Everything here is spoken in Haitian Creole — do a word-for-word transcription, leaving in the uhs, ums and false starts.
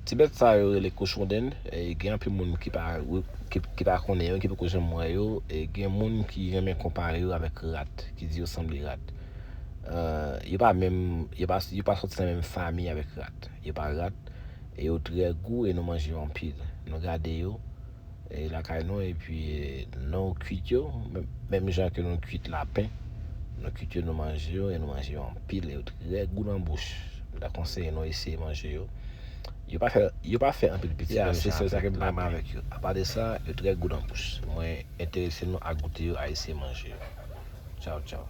Ti bèt sa yo rele kochon dend, e gen anpil moun ki pa, ki, ki pa konnen yo, ki poko janm wè yo, e gen moun ki renmen konpare yo avèk rat, ki di yo sanble rat. Euh, yo pa menm, yo pa, yo pa sòti nan menm fanmi avèk rat. Yo pa rat, e yo trè gou e nou manje yo anpil. Nou gade yo, e lakay nou, epi e, nou kwit yo, menm, menm jan ke nou kwit lapen, nou kwit yo, nou manje yo, e nou manje yo anpil, e yo trè gou nan bouch. M ta konseye nou eseye manje yo. Yo pa fè, yo pa fè anpil piti, ya, menm se jan sèl sa ke m pa renmen avèk yo. Apa de sa, yo trè gou nan bouch. Mwen enterese nou a goute yo, a eseye manje yo. Tchaw, tchaw.